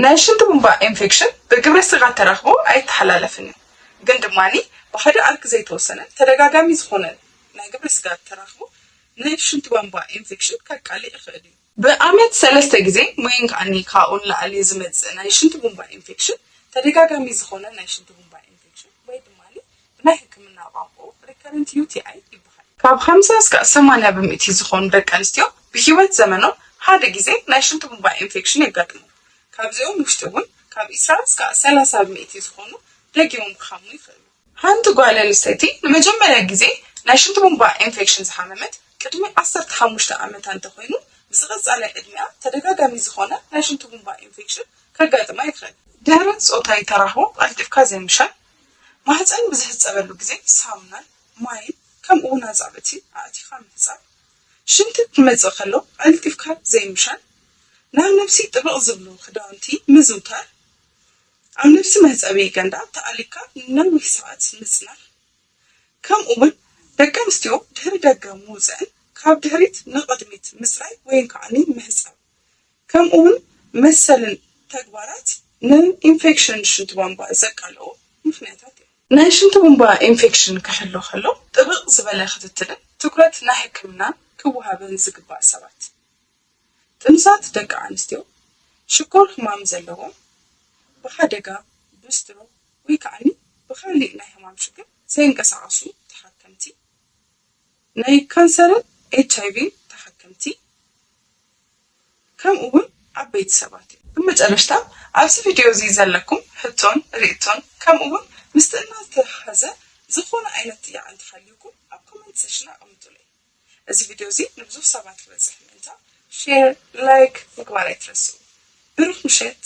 ናይ ሽንቲ ቡንባ ኢንፌክሽን ብግብረ ስጋ ተራኽቦ ኣይተሓላለፍን እዩ፣ ግን ድማ ብሓደ ኣርክ ዘይተወሰነ ተደጋጋሚ ዝኾነ ናይ ግብረ ስጋ ተራኽቦ ናይ ሽንቲ ቧንቧ ኢንፌክሽን ከቃልዕ ይኽእል እዩ። ብኣመት ሰለስተ ግዜ ወይን ከዓኒ ካብኡ ንላዕሊ ዝመጽእ ናይ ሽንቲ ቡንባ ኢንፌክሽን ተደጋጋሚ ዝኾነ ናይ ሽንቲ ቡንባ ኢንፌክሽን ወይ ድማ ብናይ ሕክምና ቋንቋ ሪከረንት ዩ ቲ ኣይ ይበሃል። ካብ ሓምሳ እስካብ ሰማንያ ብምእቲ ዝኾኑ ደቂ ኣንስትዮ ብህይወት ዘመኖም ሓደ ግዜ ናይ ሽንቲ ቡንባ ኢንፌክሽን የጋጥሞም። ካብዚኦም ውሽጢ እውን ካብ ዒስራ እስካብ ሰላሳ ብምእቲ ዝኾኑ ደጊሞም ክሓሙ ይኽእሉ። ሓንቲ ጓል ኣንስተይቲ ንመጀመርያ ግዜ ናይ ሽንቲ ቡንባ ኢንፌክሽን ዝሓመመት ቅድሚ ዓሰርተ ሓሙሽተ ዓመታ እንተኾይኑ፣ ብዝቐጸለ ዕድሚኣ ተደጋጋሚ ዝኾነ ናይ ሽንቲ ቡንባ ኢንፌክሽን ከጋጥማ ይኽእል። ድሕሪ ጾታዊ ተራኽቦ ቀልጢፍካ ዘይምሻን፣ ማህጸን ብዝሕጸበሉ ግዜ ሳሙናን ማይን ከምኡ እውን ኣጻብዕቲ ኣእቲኻ ምሕጻብ፣ ሽንቲ ክመጽእ ከሎ ቀልጢፍካ ዘይምሻን፣ ናብ ነብሲ ጥብቕ ዝብሉ ክዳውንቲ ምዝውታር፣ ኣብ ነብሲ መሕጸቢ ገንዳ ተኣሊካ ንነዊሕ ሰዓት ምጽናሕ፣ ከምኡ እውን ደቂ ኣንስትዮ ድሕሪ ደገ ምውጽእን ካብ ድሕሪት ንቕድሚት ምጽራይ ወይን ከዓኒ ምሕጻብ፣ ከምኡ እውን መሰልን ተግባራት ንኢንፌክሽን ሽንቲ ቧንቧ ዘቃልዑ ምኽንያታት እዮም። ናይ ሽንቲ ቡንባ ኢንፌክሽን ክሕሎ ከሎ ጥብቕ ዝበለ ክትትልን ትኩረት ናይ ሕክምናን ክወሃበን ዝግባእ ሰባት። ጥኑሳት ደቂ ኣንስትዮ፣ ሽኮር ሕማም ዘለዎም፣ ብሓደጋ፣ ብስትሮክ ወይ ከዓኒ ብኻሊእ ናይ ሕማም ሽግር ዘይንቀሳቐሱ ተሓከምቲ፣ ናይ ካንሰርን ኤች ኣይ ቪን ተሓከምቲ፣ ከምኡ እውን ዓበይቲ ሰባት እዮም። ብመጨረሽታ ኣብዚ ቪድዮ እዚ ዘለኩም ሕቶን ርእይቶን ከምኡ እውን ምስ ጥዕና ዝተተሓሓዘ ዝኾነ ዓይነት ጥያቐ እንተሃልዩኩም ኣብ ኮመንት ሴክሽን ኣቐምጡለይ። እዚ ቪድዮ እዚ ንብዙሕ ሰባት ክበፅሕ ምእንታ ሼር፣ ላይክ ምግባር ኣይትረስዑ። ብሩኽ ምሸት።